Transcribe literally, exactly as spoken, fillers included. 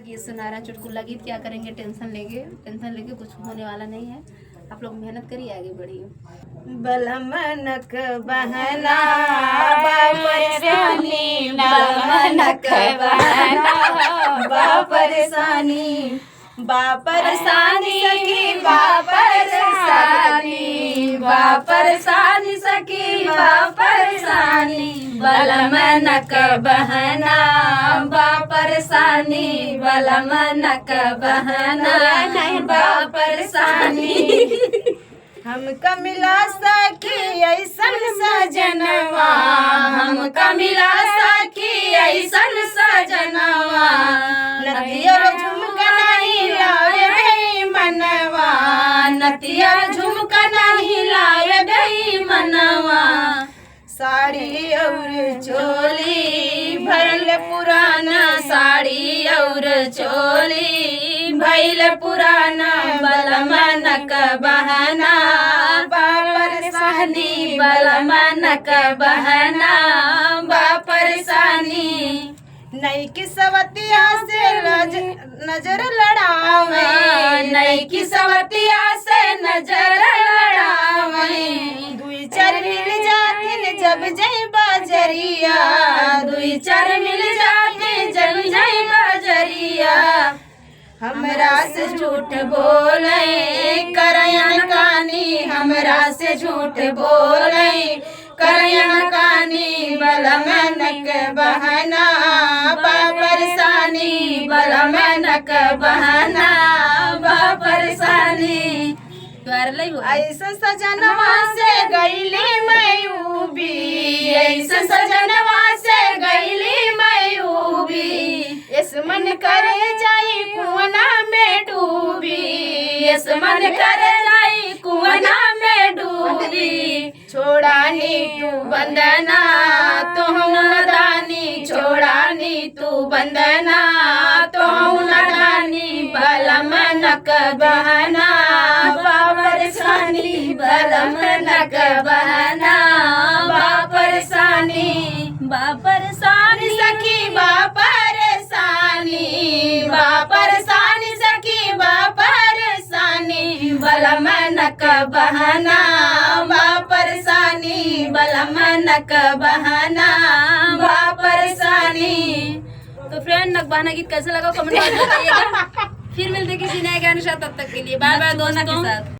ये सुनहरा चुटकुला गीत क्या करेंगे टेंशन लेके, टेंशन लेके कुछ होने वाला नहीं है। आप लोग मेहनत करिए, आगे बढ़िए। बलमनक बहना बा परेशानी, बलमनक बहना बा परेशानी, बा परेशानी सखी बा परेशानी, बा परेशानी सखी बा परेशानी, बलमनक बहना बा परेशानी, बलमनक बहना बा परेशानी। हमका मिला सखी ऐसन सजनवा, हमका मिला सखी ऐसन सजनवा, नथिया झुमका नहीं लावे रे मनवा, नथिया झुमका नहीं लावे रे मनवा। साड़ी और चोली भइल पुराना, साड़ी और चोली भइल पुराना, बलमनक बहना बा परेशानी, बलमनक बहना बा परेशानी। नईकी सवतिया से नज-, नजर लड़ावे, नईकी सवतिया से नजर लड़ावे। दुई चार मिल जातिन जब जाई बजरिया, दुई चार मिल जातिन जब जाई बजरिया। हमरा से झूठ बोले करयन कानी, हमरा से झूठ बोले करयन कानी, बलमनक बहना बा परेशानी, बलमनक बहना बा परेशानी। ऐसन सजनवा से गईली मैं उबी, ऐसन सजनवा से गईली मैं उबी। एस मन करे जाई कुआना में डूबी, एस मन करे जाई कुआना में डूबी। छोड़ा नी तू बंधना तोहू नदानी, छोड़ा नी तू बंधना तोहू नदानी। बलमनक बहना बा परेशानी, बलमनक बहना बा परेशानी, बा परेशानी सखी बा परेशानी, बा परेशानी सखी बा परेशानी। बलमनक बहना बा परेशानी, बलमनक बहना बा परेशानी। तो फ्रेंड, नक बहना गीत कैसे लगा, कमेंट में बताइएगा। फिर मिलते किसी नए गाने के साथ, तब तक के लिए बाय बाय दोस्तों।